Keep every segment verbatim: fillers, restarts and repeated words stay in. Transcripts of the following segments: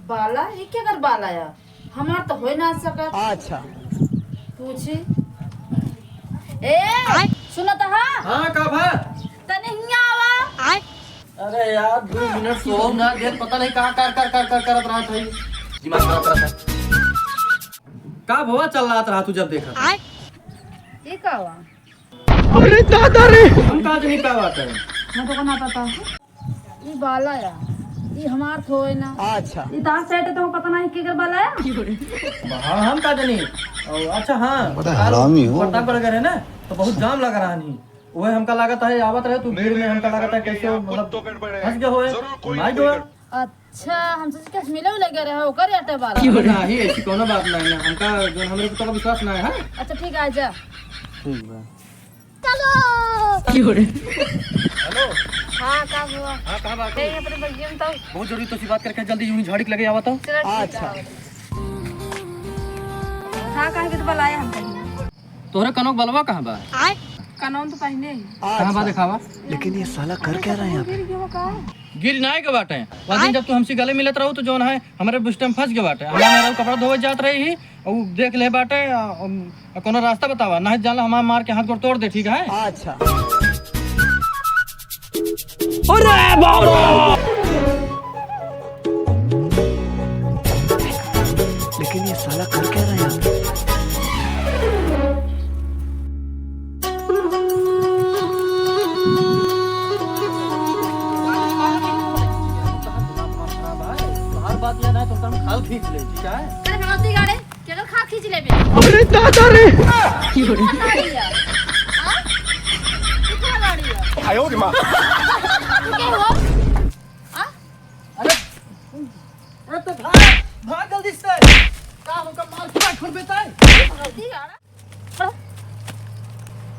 बाला? ये केकर बाला या? हमार तो होई ना सकत। अच्छा। पूछी। ए, सुनत हा? हाँ, का भा? तनी हियाँ आवा। अरे यार, दो मिनट सोओ ना, देख पता नहीं कहाँ कर, कर, कर, कर करत रहत है। दिमाग खराब करत है। का भवा चल रहत रहा तू जब देखा? ये का हुआ? अरे दादा रे! हम का जनी का बात है? मैं तो को ना पता। ई बाला या, ई हमार थोए ना। अच्छा। ई तार सेट तो पता नहीं केकर बाला या। हाँ, हम का जनी। ओ, अच्छा हाँ, बड़ा हरामी हो। प्रतापगढ़ गए रहे ना, तो बहुत जाम लगा रहा नहीं। वह हमका लागत है, आवत रहे तू भीड़ में, हमका लागत है कैसे मतलब फंस गए होए, नहीं गए। अच्छा, हम सोचे कि मिले उले गए रहे, ओकर आटे बाला। अरे नहीं, ऐसी कोनो बात नहीं है। हमका, जो हमरे तो विश्वास नहीं है। अच्छा ठीक है, आजा। ठीक बा। चलो। हेलो। हाँ, का हुआ? हाँ, कहाँ बात ए, है? अपने बगिया में तो। बहुत जरूरी तो सी बात करके जल्दी यूं ही झाड़ी के लगे आवा तो। चलो, ठीक है, अच्छा। हाँ, कहाँ के तो बुलाया हम कहीं। तोहरे कनों के बलवा कहाँ बा? कनों तो पहने ही। कहाँ बा, अच्छा। दिखावा। लेकिन ये साला कर क्या रहा है यहाँ पे? गिर गयो का? गिर नाय के बाटे। वो दिन जब तू हमसे गले मिलत रहू तो जौन है हमरे बुस्टे में फंस गए बाटे। हमारे मेहरारू कपड़ा धोवे जात रही ही, और उ देख ले बाटे, आ, आ, कोनो रास्ता बतावा, नहीं जान ला हमार मार के हाथ गोड़ तोड़ दे, ठीक है? अच्छा। अरे बाबा! लेकिन ये साला कर क्या रहा है यहाँ पे? हर बात लेना है तो हम खाल खींच ले, ठीक है? अरे भगवती गाड़े, केकर खाल खींच लेबे? अरे दादा रे! कितना गाड़ी है? हाँ? कितना गाड़ी है? आयो रे माँ। तू के हो? हाँ? अरे, अरे तो भाग, भाग जल्दी से। का हमका मार के छोड़ देता है? भगवती गाड़ा।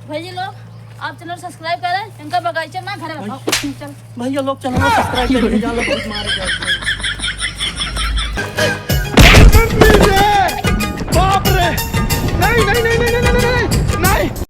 भैया लोग, आप चैनल सब्सक्राइब करें, इनका बगीचा ना घर में। भाई, चल। भैया लोग, चैनल सब्सक्राइब करें, जा लो, बहुत मारे जाते हैं।